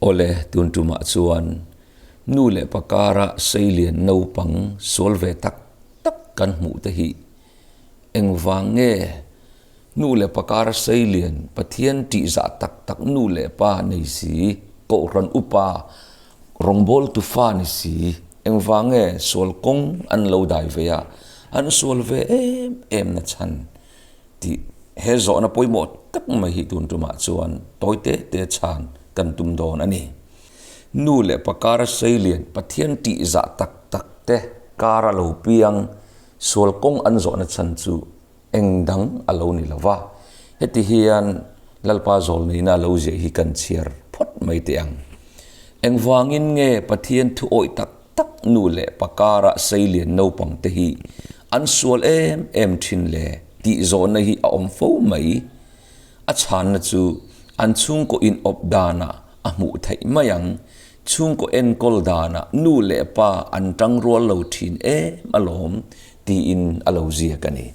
Awle, tun tumah chuan nu leh pa kara seilian naupang sual ve tak tak kan hmuh te hi engvang nge nu leh pa kara seilian Pathian tihzah tak tak nu leh pa nei si, Kohhran upa rawngbawltu fa ni si engvang nge sual kawng an lo dai ve a, an sual ve em em na chhan Tih he zawhna pawimawh tak mai hi tun tumah chuan tawi te te chhan kan tum dawn a ni. Nu leh pa kara seilian Pathian tih zah tak tak te kara lo piang sual kawng an zawhna chhan chu eng dang a lo ni lo va, heti hian Lalpa zawlneihna a lo ziah hi kan chhiar phawt mai teh ang. Engvangin nge Pathian thu awih tak tak nu leh pa kara seilian naupang te hi an sual em em thin le tih zawhna hi a awm fo mai. A chhanna chu an chhungkaw inawp danah a hmuh theih mai ang, chhungkaw enkawl danah nu leh pa an tangrual lo thin em alawm tiin a lo ziak a ni.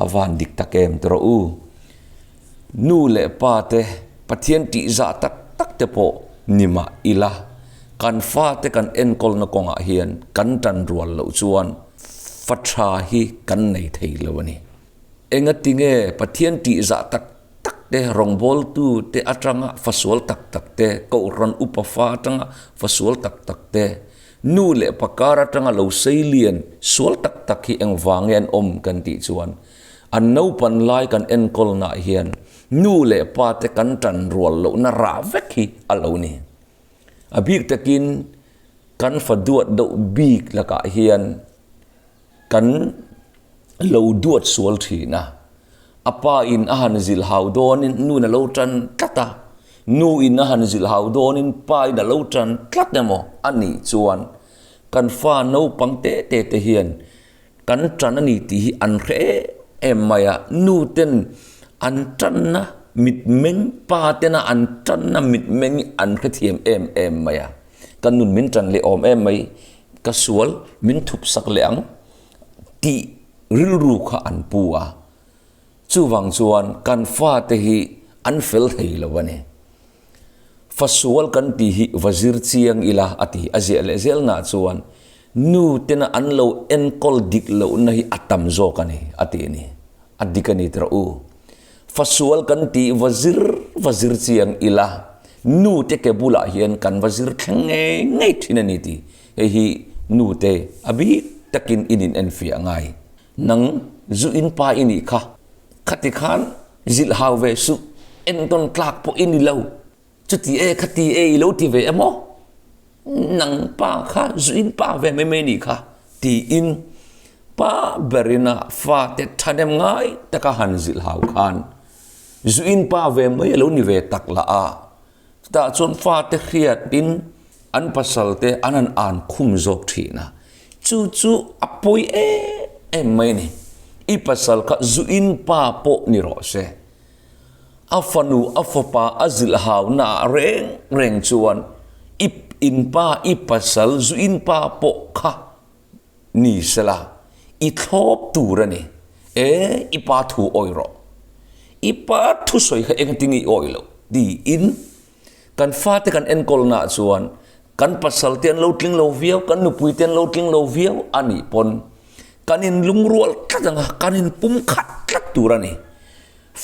A van dik tak em ti rawh u. Nu leh pa te Pathian tihzah tak tak te pawh ni mah ila, kan fate kan enkawlna kawngah hian kan tan rual loh chuan fa tha hi kan nei thei lo a ni. Engatinge Pathian tihzah tak tak te, rawngbawltu te atanga fa sual tak tak te, Kohhran upa fa atanga fa sual tak tak te, Nu leh pa kar atanga lo sei lian sual tak tak hi engvang nge an awm kan tih chuan an naupan lai kan enkawlnaah hian nu leh pa te kan tan rual lohna rah vek hi a lo ni. A bik takin kan fa duat deuh bik lakah hian kan lo duat sual thin a, a pa in a han zilh hau dawnin nun a lo tan tlat a, nu in a han zilh hau dawnin pa in a lo tan tlat emaw a nih chuan kan fa naupang te te te hian kan tan a ni tih hi an hre em em mai a, nu ten an tanna mitmeng pa tena an tanna mitmeng hi an hrethiam em em mai a, ka nun min tan leh awm em mai, ka sual min thup sak leh ang tih rilru kha an pu a, chuvang chuan kan fate hi an fel thei lo a ni. Fa sual kan tih hi va zir chiang ila a ti a ziah leh zel nah chuan nu tena an lo enkawl dik lohna hi a tam zawk a ni a ti a ni. A dik a ni tawh u. Fa sual kan tih va zir va zir chiang ila nu te ke bulah hian kan va zir thleng ngei ngei thin a ni tih Hei hi nu te a bik takin in in enfiah ngai. Nang zu in pa i nih kha. Khati khan zilh hau ve suh, entawn tlak pawh i ni lo. Chuti e khati e i lo ti ve emaw? Nang pa kha zu in pa ve mai mai nih kha tiin pa berin a fate thahnem ngai taka han zilh hau khan zu in pa ve mai a lo ni ve tak lah a. Chutah chuan fate hriatin an pasalte an han an khum zawk thin a, chu chu a pawi em em mai a ni. I pasal kha zuin pa pawh ni rawh se, a fanu a fapa a zilh hauna ah reng reng chuan i inpa i pasal zuin pa pawh kha ni sela i thlawp tur a ni. E, i pa thu awih rawh. I pa thusawi kha engtin i awih loh tiin kan fate kan enkawlnaah chuan kan pasal te an lo tling lo viau, kan nupui te an lo tling lo viau a nih pawn kan inlungrual tlat ang a, kan inpum khat tlat tur a ni.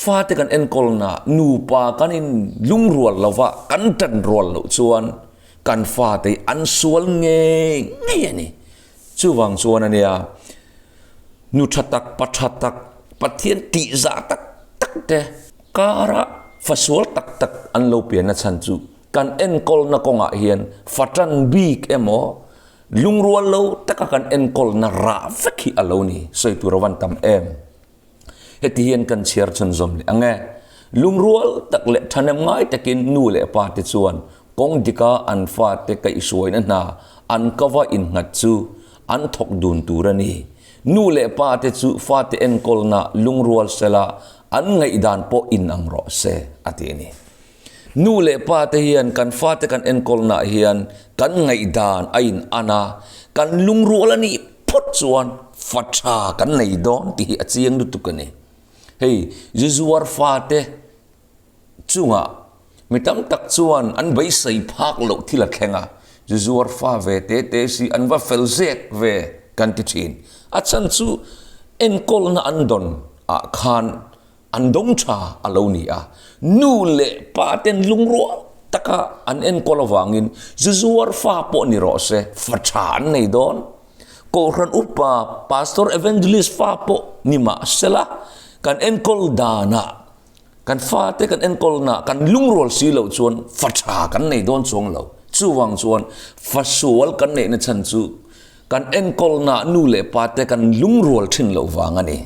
Fate kan enkawlnaah nupa kan inlungrual lova kan tanrual loh chuan kan fate hi an sual ngei ngei a ni. Chuvang chuan a nia, nu tha tak, pa tha tak, Pathian tihzah tak tak te kara fa sual tak tak an lo pianna chhan chu kan enkawlna kawngah hian fa tan bik emaw lungrual lo taka kan enkawlna rah vek hi a lo ni. Sawi tur a van tam em. Heti hian kan chhiar chhunzawm leh ang e. Lungrual tak leh thahnem ngai takin nu leh pa te chuan kawng dika an fate kaihhruaina hna an kava innghat chu an thawk dun tur a ni. Nu leh pa te chu fate enkawlna lungrual sela an ngaihdan pawh inang rawh se, a ti a ni. Nu leh pa te hian kan fate kan enkawlnaah hian kan ngaihdan a in an a, kan lungrual a nih phawt chuan fa tha kan nei dawn tih hi a chiang lutuk a ni. Hei Zuzuar fate chungah Mi tam tak chuan an beisei phak loh thil a thleng a, zu zuar fa ve te te si an va fel zek ve kan ti thin. A chhan chu enkawlna an dawn ah khan an dawng tha a lo ni a, nu leh pa ten lungrual taka an enkawl avangin zu zuar fa pawh ni rawh se, fa tha an nei dawn. Kohhran upa Pastor Evangelist fa pawh ni mah sela kan enkawl danah Kan fate kan enkawlna kan lungrual si loh chuan fa tha kan nei dawn chuang lo. Chuvang chuan fa sual kan neihna chhan chu kan enkawlna nu leh pate kan lungrual thin loh vang a ni.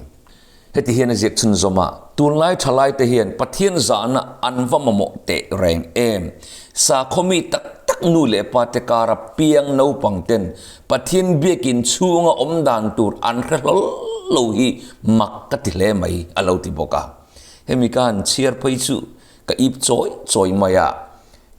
Heti hian a ziak chhunzawm a, Tunlai thalaite hian Pathian zahna an va mamawh teh reng em? Sakhaw mi tak tak nu leh pate kara piang naupang ten Pathian biakin chhunga awm dan tur an hre hlawl lo hi mak ka ti hle mai, a lo ti bawk a. Hemi ka han chhiar phei chu ka ip chawi chawi mai a,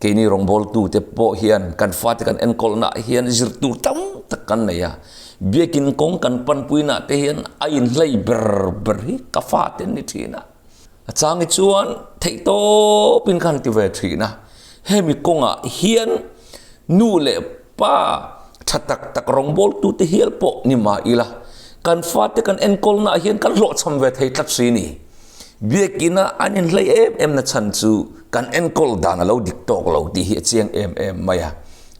keini rawngbawltute pawh hian kan fate kan enkawlnaah hian zir tur tam tak kan nei a, biakin kawng kan panpuinaah te hian a inhlei ber ber hi ka fate an ni thin a, a changi chuan theihtawpin ka han ti ve thin a, hemi kawngah hian nu leh pa tha tak tak rawngbawltute hial pawh ni mah ila, kan fate kan enkawlnaah hian kan hlawhchham ve thei tlat si ni. Biakina an inhlei em em na chhan chu kan enkawl dan a lo dik tawk lo tih hi a chiang em em mai a.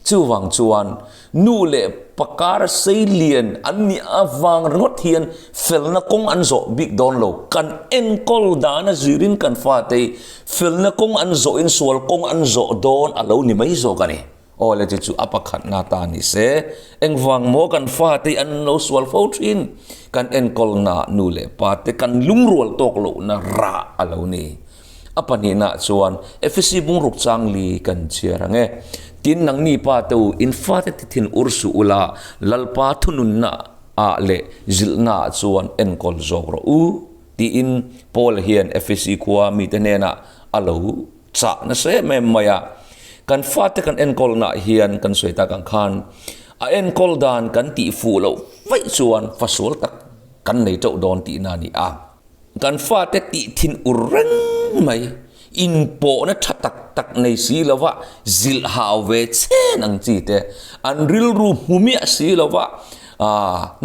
Chuvang chuan nu leh pa kar sei lian an nih avang ringawt hian felna kawng an zawh bik dawn lo. Kan enkawl dan a zirin kan fate felna kawng an zawhin sual kawng an zawh dawn a lo ni mai zawk a ni. Aw le chu chu a pakhatna ta ni se, engvang maw kan fate an lo sual fo thin? Kan enkawlna nu leh pa te kan lungrual tawk lohna rah a lo ni. A pahnihna chuan Efesi bungruk changli kan chhiar ang e. Tin nangni pa te u, in fate ti thin ur suh ula, Lalpa thununna ah leh zilhna ah chuan enkawl zawk rawh u, tiin Paul hian Efesi khua mite hnenah a lo chah nasa em em mai a. Kan fate kan enkawlnaah hian kan sawi tak ang khan a enkawl dan kan tih fuh loh vaih chuan fa sual tak kan nei teuh dawn tihna a ni a. Kan fate tih thin ur reng mai, inpawhna tha tak tak nei si lova zilh hau ve chen ang chi te, an rilru hmu miah si lova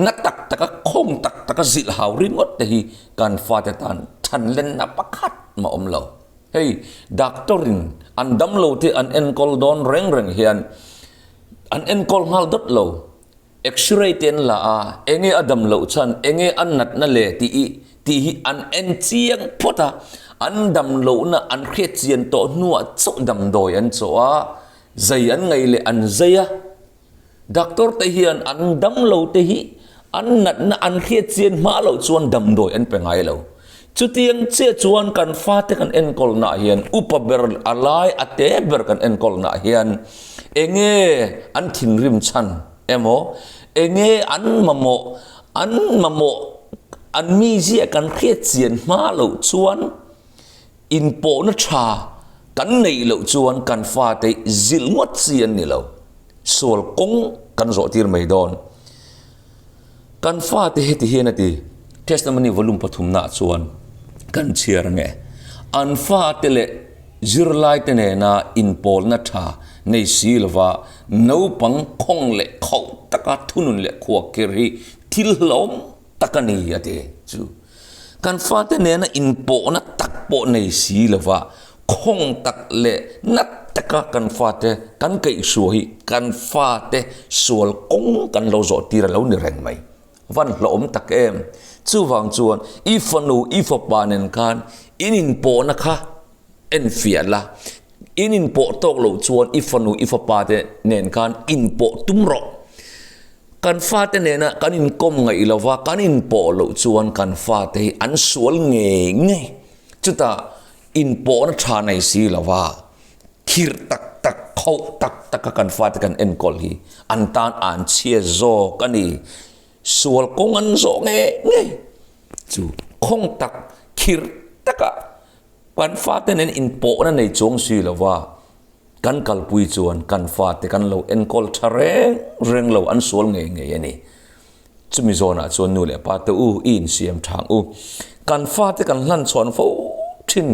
na tak taka khawng tak taka zilh hau ringawt te hi kan fate tan thanlenna pakhat mah awm lo. Hei doctor in an damlo te an enkawl dawn reng reng hian an enkawl nghal dawt lo. X-ray te an la a, enge a dam loh chhan, enge a natna le tih i tih hi an en chiang phawt a, an dam lohna an hriat chian tawh hnuah chauh damdawi an chawh a, zai an ngaih leh an zai a. Doctor te hian an damlo te hi an natna an hriat chian hma loh chuan damdawi an pe ngai lo. Chutiang chiah chuan kan fate kan enkawlnaah hian upa ber a lai a te ber kan enkawlnaah hian enge an thinrim chhan emaw enge an mamawh an mamawh an mizia kan hriat chian hma loh chuan Inpawhna tha kan neih loh chuan kan fate zilh ngawt chi an ni lo. Sual kawng kan zawh tir mai dawn. Kan fate heti hian a ti, Testimony volume pathumnaah chuan kan chhiar ange. An fate leh zirlaite nena inpawlna tha nei si lova naupang khawng leh khauh taka thunun leh khuahkhir hi thil hlauhawm tak a ni a ti chu. Kan fate nena inpawhna tak pawh nei si lova khawng tak leh nat taka kan fate kan kaihhruai hi kan fate sual kawng kan lo zawh tir a lo ni reng mai. Van hlawhawm tak em! Chuvang chuan i fanu i fapa nen khan in inpawhna kha enfiah la, in inpawh tawk loh chuan i fanu i fapa te nen khan inpawh tum rawh. Kan fate nena kan inkawm ngaih lova kan inpawh loh chuan kan fate hi an sual ngei ngei. Chutah inpawhna tha nei si lova khirh tak tak, khauh tak taka kan fate kan enkawl hi an tan an chhia zawk a ni. Sual kawng an zawh ngei ngei. Chu khawng tak, khirh taka kan fate nen inpawhna nei chuang si lova Kan kalpui chuan kan fate kan lo enkawl tha reng reng lo an sual ngei ngei a ni. Chumi zawnah chuan nu leh pa te u i insiam thang u. Kan fate kan hlan chhawn fo thin.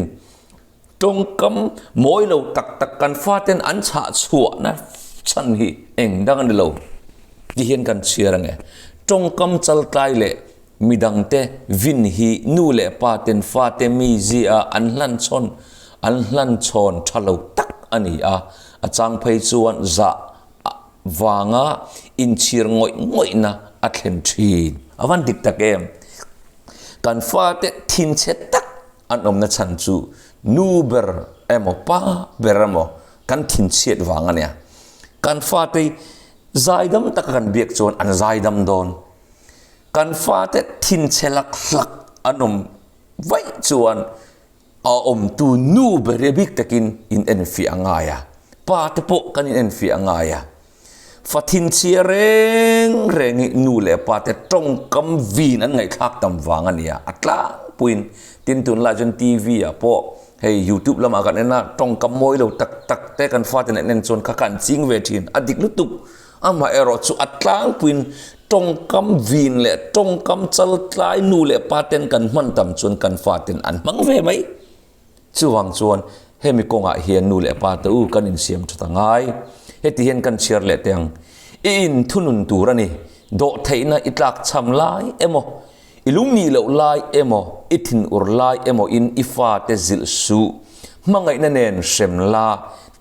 Tawngkam mawi lo tak tak kan faten an chhah chhuahna chhan hi eng dang a ni lo ti hian kan chhiar ang e. Tawngkam chaltlai leh midangte vin hi nu leh pa ten fate mizia an hlan chhawn an hlan chhawn tha lo tak a ni a, a chang phei chuan zah vanga inchhir ngawih ngawihna a thlen thin. A van dik tak em? Kan fate thinchhe tak an awmna chhan chu nu ber emaw pa ber emaw kan thinchhiat vang a nia. Kan fate zaidam taka kan biak chuan an zaidam dawn. Kan fate thinchhe lak hlak an awm vaih chuan A awmtu nu ber hi bik takin in enfiah a ngai a, pa te pawh kan in enfiah a ngai a. Fa thinchhia reng reng hi nu leh pa te tawngkam vin an ngaihthlak tam vang a nia, a tlangpuiin. Tin, tunlai chuan TV ah pawh hei YouTube lamah kan en a, tawngkam mawi lo tak tak te kan faten an en chuan kha kha an ching ve thin, a dik lutuk. Amaherawh chu a tlangpuiin tawngkam vin leh tawngkam chaltlai nu leh pa ten kan hman tam chuan kan fa ten an hmang ve mai. Chuvang chuan hemi kawngah hian nu leh pa te u kan insiam that a ngai. Heti hian kan chhiar leh teh ang. I inthunun tur a ni. Dawhtheihna i tlakchham lai emaw, i lungnih loh lai emaw, i thinur lai emaw in i fate zilh suh. Hmangaihna nen hrem la,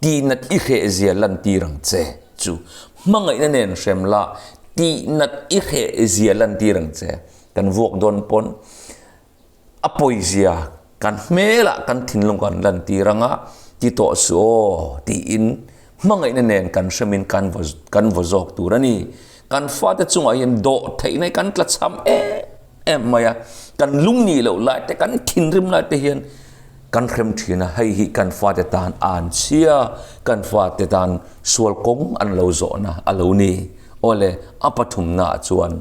tihnat i hrehzia lantir ang che. Chu hmangaihna nen hrem la, tihnat i hreh zia lantir ang che. Kan vuak dawn pawn a pawizia kan hmelah kan thinlung kan lantir anga ti tawh suh aw tiin hmangaihna nen kan hremin kan vaw kan vaw zawk tur a ni. Kan fate chungah hian dawh theihna hi kan tlachham em em mai a, kan lungnih loh lai te kan thinrim lai te hian Kan hrem thin a, hei hi kan fate tan an chhia, kan fate tan sual kawng an lo zawhna a lo ni. Awle, a pathumnaah chuan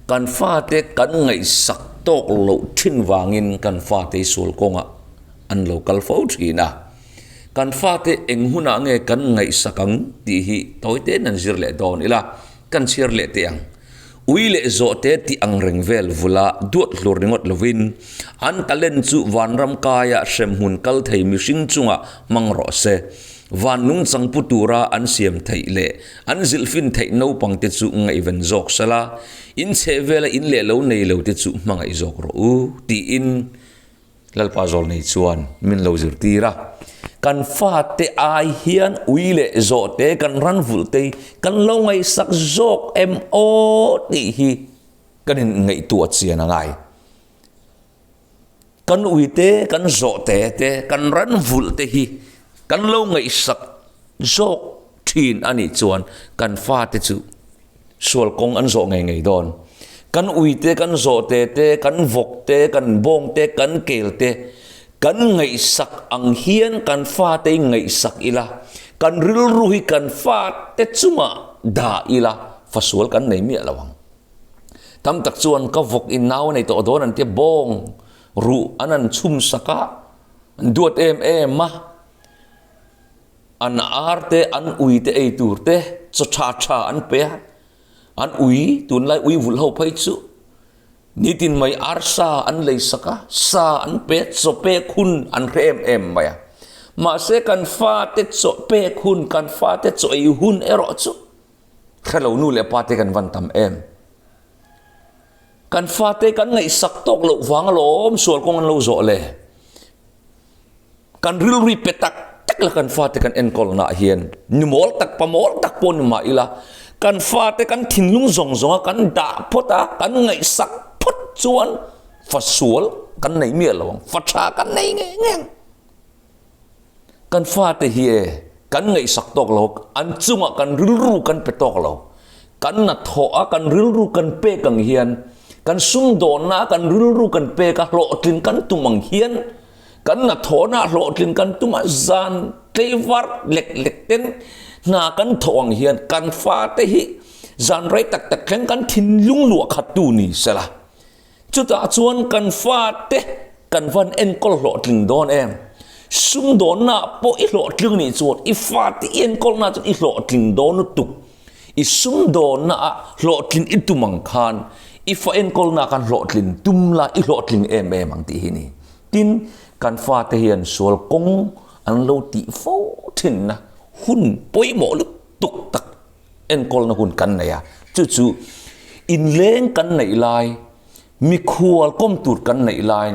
kan fate kan ngaihsak tawk loh thin vangin kan fate hi sual kawngah an lo kal fo thin a. Kan fate eng hunah nge kan ngaihsak ang tih hi tawi tein an zir leh dawn ila, kan chhiar leh teh ang. Ui leh zawhte tih ang reng vel vula duat hlur ringawt lovin, an talent chu vanram kaia hremhmun kal thei mihring chungah hmang rawh se. Van nungchang pu tura an siam theih leh an zilhfin theih naupangte chu ngaihven zawk sela, in chheh vela in leh lo nei lote chu hmangaih zawk rawh u, tiin. Lalpa Zawlnei chuan min lo zirtir a, kan fate ai hian ui leh zawhte kan ran vulh te kan lo ngaihsak zawk em aw tih hi kan in ngaihtuah chian a ngai. Kan ui te, kan zawhte te, kan ran vulh te hi kan lo ngaihsak zawk thin a nih chuan kan fate chu Sual kawng an zawh ngei ngei dawn. Kan ui te, kan zawhte te, kan vawk te, kan bawng te, kan kel te, kan ngaihsak ang hian kan fate hi ngaihsak ila, kan rilru hi kan fate chungah dah ila, fa sual kan nei miah lo ang. Tam tak chuan ka vawk in nau a nei tawh dawn an tia, bawng ruh an han chhum sak a, an duat em em a. An ar te, an ui te ei tur te, chaw tha tha an pe a. An ui, tunlai ui vulh ho phei chu nitin mai ar sa an lei sak a, sa an pe a, chaw pek hun an hre em em mai a. Mahse kan fate chaw pek hun, kan fate chaw ei hun erawh chu hre lo nu leh pa te kan van tam em. Kan fate kan ngaihsak tawk loh vang alawm sual kawng an lo zawh le. Kan rilru pe tak tak la kan fate kan enkawl nah hian ni mawl tak pa mawl tak pawh ni mah ila kan fate kan thinlung zawng zawng a kan dah phawt a kan ngaihsak phawt chuan fa sual kan nei miah lo ang fa tha kan nei ngei ngei ang. Kan fate hi e kan ngaihsak tawk lo an chungah kan rilru kan pe tawk lo kan hnathawh a kan rilru kan pek ang hian kan sumdawnna a kan rilru kan pek a hlawhtlin kan tum ang hian Kan hnathawhna hlawhtlin kan tum a, zan tleivar lek lek ten hna kan thawh ang hian kan fate hi zan rei tak tak thleng kan thinlung luah khat tu ni sela. Chutah chuan kan fate kan van enkawl hlawhtling dawn em? Sumdawnna pawh i hlawhtling nih chuan i fate i enkawlna chuan i hlawhtling dawn lutuk. I sumdawnna ah hlawhtlin i tum ang khan i fa enkawlna khan hlawhtlin tum la i hlawhtling em em ang tih hi ni. Tin, Kan fate hian sual kawng an lo tih fo thinna hun pawimawh lutuk tak enkawlna hun kan nei a, chu chu inleng kan neih lai, mikhual kawm tur kan neih lai,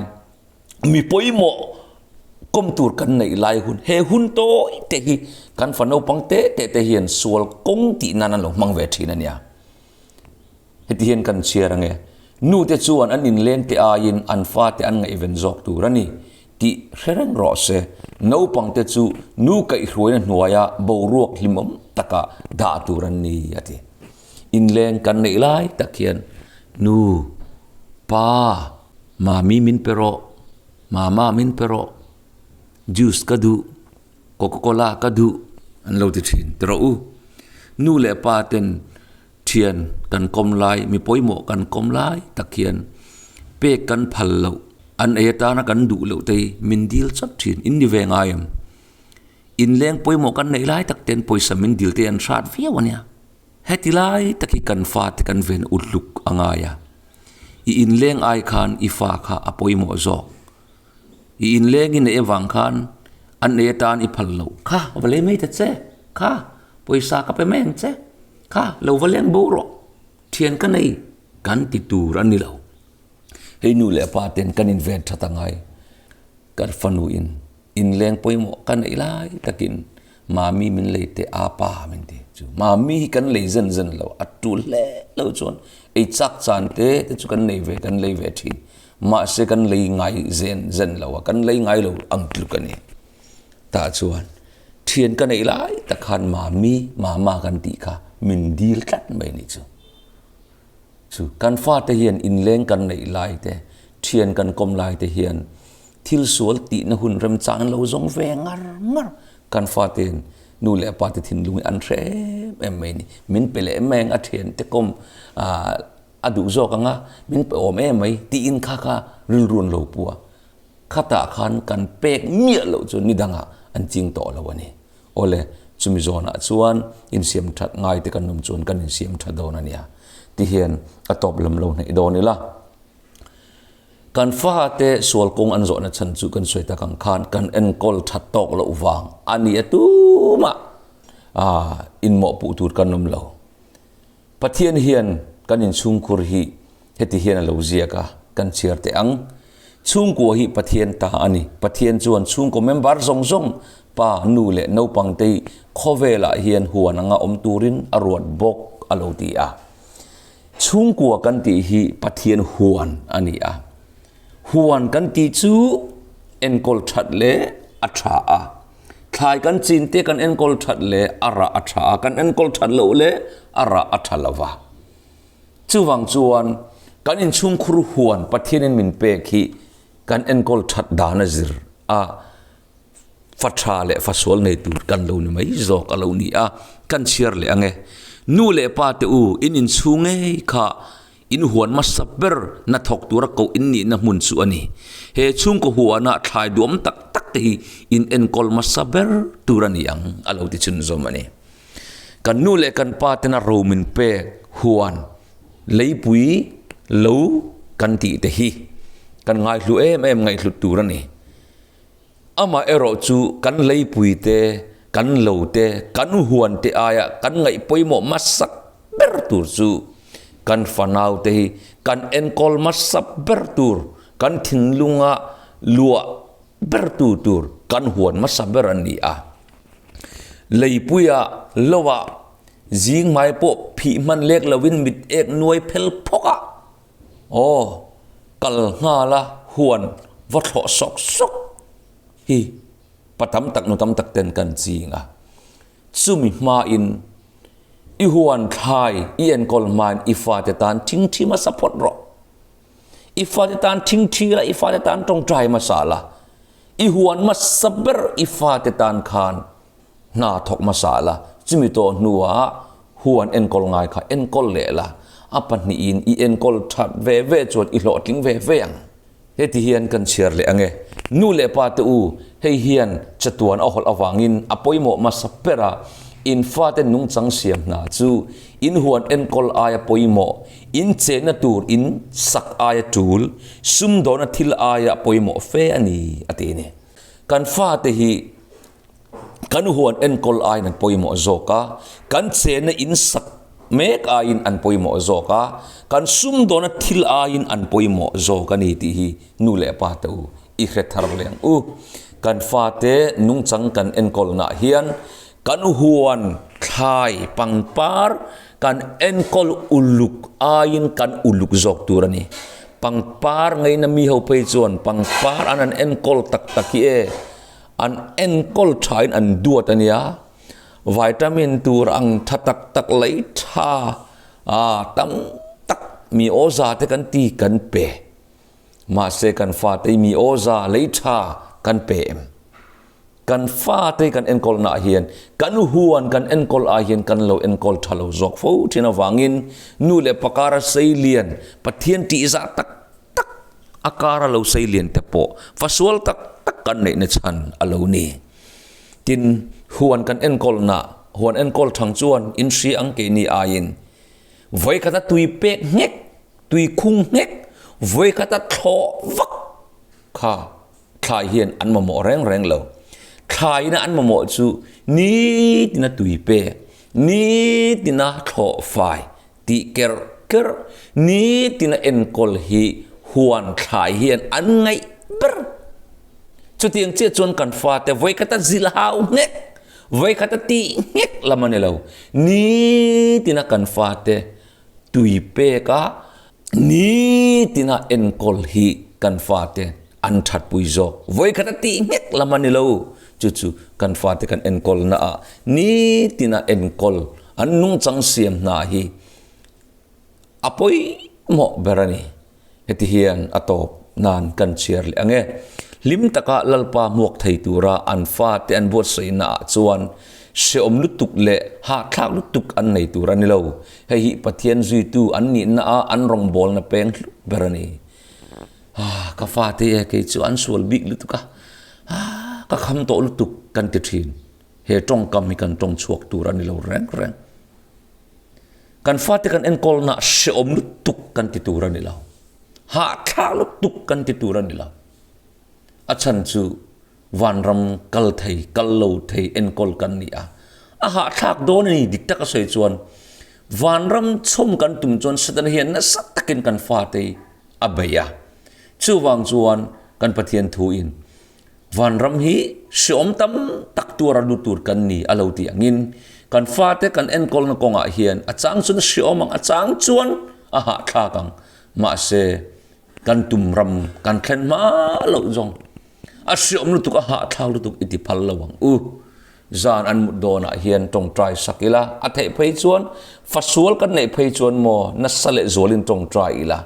mi pawimawh kawm tur kan neih lai hun, he hun tawi te hi kan fa naupang te te te hian sual kawng tih nan an lo hmang ve thin a nia. Heti hian kan chhiar ange, Nu te chuan an inleng te aiin an fate an ngaihven zawk tur a ni tih hre reng rawh se. Naupang te chu nu kaihhruaina hnuaia boruak hlimawm taka dah tur an ni, a ti. Inleng kan neih lai tak hian Nu, Pa, Mami min pe rawh, Mama min pe rawh, juice ka duh, Coca-Cola ka duh an lo ti thin ti rawh u. Nu leh pa ten Thian kan kawm lai, mi pawimawh kan kawm lai tak hian pek kan phal loh, an ei atana kan duh loh te hi min dil chawt thin. In ni ve ngai em? Inleng pawimawh kan neih lai tak ten pawisa min dil te an hrat viau a nia. Heti lai tak hi kan fate kan ven uluk a ngai a. I inleng ai khan i fa kha a pawimawh zawk. I inleng i neih avang khan an ei atan i phal loh. Kha, va lei mai ta che. Kha, pawisa ka pe mai ang che. Kha, lo va leng bo rawh. Thian ka nei kan ti tur a ni lo. Hei nu leh pa ten kan inven that a ngai. Ka fanu in inleng pawimawh ka neih lai takin Mami min lei teh a pa min ti chu. Mami hi kan lei zen zen lo, a tul hle lo chuan ei chak chan te te chu kan nei ve kan lei ve thin. Mahse kan lei ngai zen zen lo a, kan lei ngai lo ang tluk a ni. Tah chuan thian ka neih lai tak khan Mami, Mama kan tih kha min dil tlat mai ni chu. Chu kan fate hian inleng kan neih lai te, thian kan kawm lai te hian Thil sual tihna hun remchang an lo zawng ve ngar ngar. Kan fate'n nu leh pa te thinlung hi an hre em em mai a ni. Min pe leh em em a thiante kawm a duh zawk ang a, min pe awm em mai tiin kha kha rilru an lo pu a. Khatah khan kan pek miah loh chu ni dangah an ching tawh lo a ni. Awle, chumi zawnah chuan insiam that ngai te kan awm chuan kan insiam tha dawn a nia. Tihian a tawp lam lo hnaih dawn ila. Kan fate sual kawng an zawhna chhan chu kan sawi tak ang khan kan enkawl that tawk loh vang a ni a tumah inmawhpuh tur kan awm lo. Pathian hian kan inchhungkhur hi heti hian a lo ziak a, kan chhiar teh ang. Chhungkua hi Pathian ta a ni. Pathian chuan chhungkaw member zawng zawng, pa, nu leh naupangte hi khawvelah hian huan anga awm turin a ruat bawk a lo ti a. Chhungkua kan tih hi Pathian huan a ni a. Huan kan tih chu enkawl that leh a tha a. Thlai kan chin te kan enkawl that leh a rah a tha a, kan enkawl that loh leh a rah a tha lo va. Chuvang chuan kan inchhungkhur huan Pathianin min pek hi kan enkawl that dan a zir a. Fa tha leh fa sual nei tur kan lo ni mai zawk a lo ni a, kan chhiar leh ang e. Nu leh pa te u, in inchhung ngei kha in huan hmasa ber hna thawk tura koh in nihna hmun chu a ni. He chhungkaw huana thlai duam tak tak te hi in enkawl hmasa ber tur a ni ang a lo ti chhunzawm a ni. Kan nu leh kan pa tena ro min pek huan leipui lo kan tih te hi kan ngaihlu em em ngaihhlut tur a ni. Amah erawh chu kan leipui te, kan lo te, kan huan te aia kan ngaih pawimawh hmasa ber tur chu kan fanau te hi kan enkawl hmasa ber tur, kan thinlunga luah ber tu tur kan huan hmasa ber an ni a. Leipuia loah zing hmai pawh phih hman lek lovin mit ek nuai phel phawk a. Aw, kal nghal a huan va thlawh sawk sawk hi pa tam tak nu tam tak ten kan ching a. Chumi hmain i huan thlai i enkawl hmain i fate tan thingthi hmasa phawt rawh. I fate tan thingthi la, i fate tan tawngtai hmasa la. I huan hmasa ber i fate tan khan Hna thawk hmasa la, chumi tawh hnuah huan enkawl ngai kha enkawl leh la, a pahnihin i enkawl that ve ve chuan i hlawhtling ve ve ang. Heti hian kan chhiar leh ang e. Nu leh pa te u, hei hian chatuan a hawlh avangin a pawimawh hmasa ber a, In fate nungchang siam hna chu in huan enkawl aia pawimawh, in chenna tur in sak aia tul, sumdawna thil aia pawimawh fe a ni, a ti a ni. Kan fate hi kan huan enkawl aiin an pawimawh zawk a, kan chenna in sak mek aiin an pawimawh zawk a, kan sumdawna thil aiin an pawimawh zawk a ni tih hi nu leh pa te u i hre thar leh ang u. Kan fate nungchang kan enkawlnaah hian kan huan thlai pangpar kan enkawl uluk aiin kan uluk zawk tur a ni. Pangpar ngaina mi ho phei chuan pangpar an han enkawl tak tak hi e, an enkawl thain an duat a nia. Vitamin tur ang tha tak tak lei tha tam tak mi awza te kan ti kan pe. Mahse kan fate mi awza lei tha kan pe em? Kan fate kan enkawlnaah hian kan huan kan enkawl ai hian kan lo enkawl tha lo zawk fo thin avangin nu leh pa kara seilian Pathian tihzah tak tak a kara lo seilian te pawh fasual tak tak kan neihna chhan a lo ni. Tin, huan kan enkawlnaah huan enkawl thang chuan inhria ang keini aiin vawikhat a tui pek nghek Tui khung nghek vawikhat a thlawh vak kha thlai hian an mamawh reng reng lo. Thlaina an mamawh chu nitina tui pek, nitina thlawh fai tih kerh kerh, nitina enkawl hi huan thlai hian an ngaih ber. Chutiang chiah chuan kan fate vawikhat a zil hau nghek, vawikhat a tih nghek lam a ni lo. Nitina kan fate Tui pek a nitina enkawl hi kan fate an thatpui zawk. Vawikhat a tih nghek lam a ni lo. Chu chu kan fate kan enkawlna ah nitina enkawl an nungchang siam hna hi a pawimawh ber a ni. Heti hian a tawp nan kan chhiar leh ang e. Hlim taka Lalpa hmuak thei tura an fate an buatsaihna ah chuan hrehawm lutuk leh hahthlak lutuk an nei tur a ni lo. Hei hi Pathian zuitu an nihna a an rawngbawlna peng hlut ber a ni. Ah, ka fate e kei chu an sual bik lutuk a, ah, ka kham tawh lutuk kan ti thin. He tawngkam hi kan tawng chhuak tur a ni lo reng reng. Kan fate kan enkawlna hrehawm lutuk kan ti tur a ni lo. Hahthlak lutuk kan ti tur a ni lo. A chhan chu vanram kal thei, kal lo thei enkawl kan ni a. A hahthlak dawn a ni dik taka sawi chuan vanram chhawm kan tum chuan Setana hian nasa takin kan fate a bei a. Chuvang chuan kan Pathian thuin Vanram hi hreawm tam tak tuar a lut tur kan ni a lo tih angin kan fate kan enkawlna kawngah hian a chang chuan a hreawm ang, a chang chuan a hahthlak ang. Mahse, kan tum ram kan thlen hma loh zawng a hreawm lutuk, a hahthlak lutuk i ti phal lo ang u. Zan an mut dawnah hian tawngtai sak ila, a theih phei chuan fasual kan neih phei chuan maw nasa leh zualin tawngtai ila,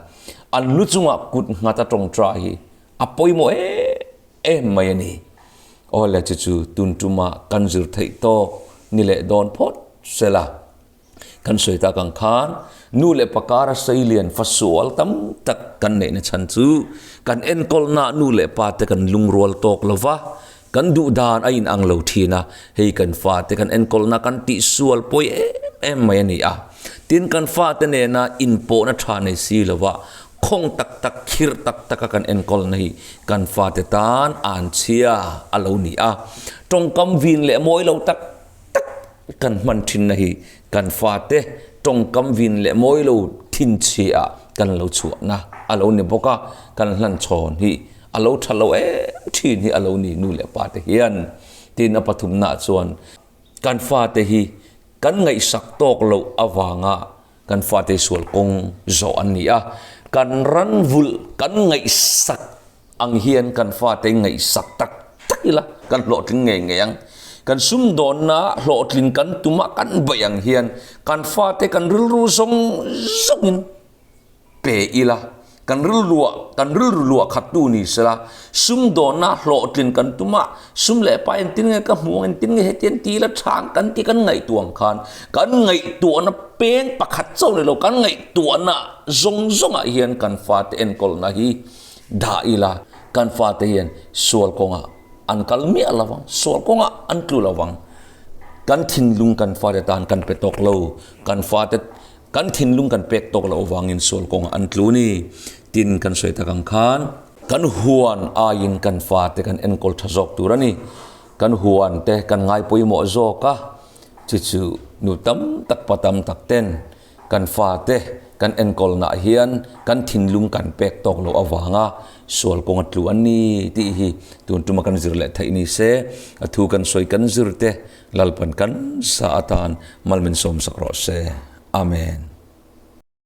an lu chungah kut nghat a tawngtai hi A pawimawh em em mai a ni. Awle chu chu tun tuma kan zir theih tawk ni leh dawn phawt se la. Kan sawi tak ang khan nu leh pa kara seilian fasual tam tak kan neihna chhan chu kan enkawlna nu leh pa te kan lungrual tawk lo va, kan duh dan a inang lo thin a, hei kan fate kan enkawlna kan tihsual pawi em em mai a ni a. Tin kan fate nena inpawhna tha nei si lo va, Khawng tak tak, khirh tak taka kan enkawlna hi kan fate tan an chhia a lo ni a. Tawngkam vin leh mawi lo tak tak kan hman thinna hi kan fate tawngkam vin leh mawi lo thinchhia kan lo chhuahna a lo ni bawk a, kan hlanchhawn hi a lo tha lo em thin hi a lo ni nu leh pa te hian. Tin a pathumnaah chuan kan fate hi kan ngaihsak tawk loh avanga Kan fate sual kawng zawh an ni a, kan ran vulh kan ngaihsak ang hian kan fate ngaihsak tak tak ila kan hlawhtling ngei ngei ang. Kan sumdawnna hlawhtling kan tum a kan baih ang hian kan fate kan rilru zawng zawngin pe ila, kan rilruah, kan rilru luah khattu ni sela, sumdawnna hlawhtlin kan tum a, sum leh pa engtin nge ka hmu ang, engtin nge hetiang ti ila tha ang kan tih kan ngaihtuah ang khan, kan ngaihtuahna peng pakhat chauh ni lo, kan ngaihtuahna zawng zawngah hian kan fate enkawlna hi dah ila, kan fate hian sual kawngah an kal miah lo ang, sual kawngah an tlu lo ang. Kan thinlung kan fate tan kan pe tawk lo. Kan fate kan thinlung kan pek tawk loh avangin sual kawngah an tlu ni. Tin, kan sawi tak ang khan kan huan aiin kan fate kan enkawl tha zawk tur a ni. Kan huan te kan ngai pawimawh zawk a, chu chu nu tam tak pa tam tak ten kan fate kan enkawlnaah hian kan thinlung kan pek tawk loh avanga sual kawnga tlu an ni tih hi tun tuma kan zir leh theih ni se, a thu kan sawi kan zir te Lalpan kan sa atan mal min sawmsak rawh se. Amen.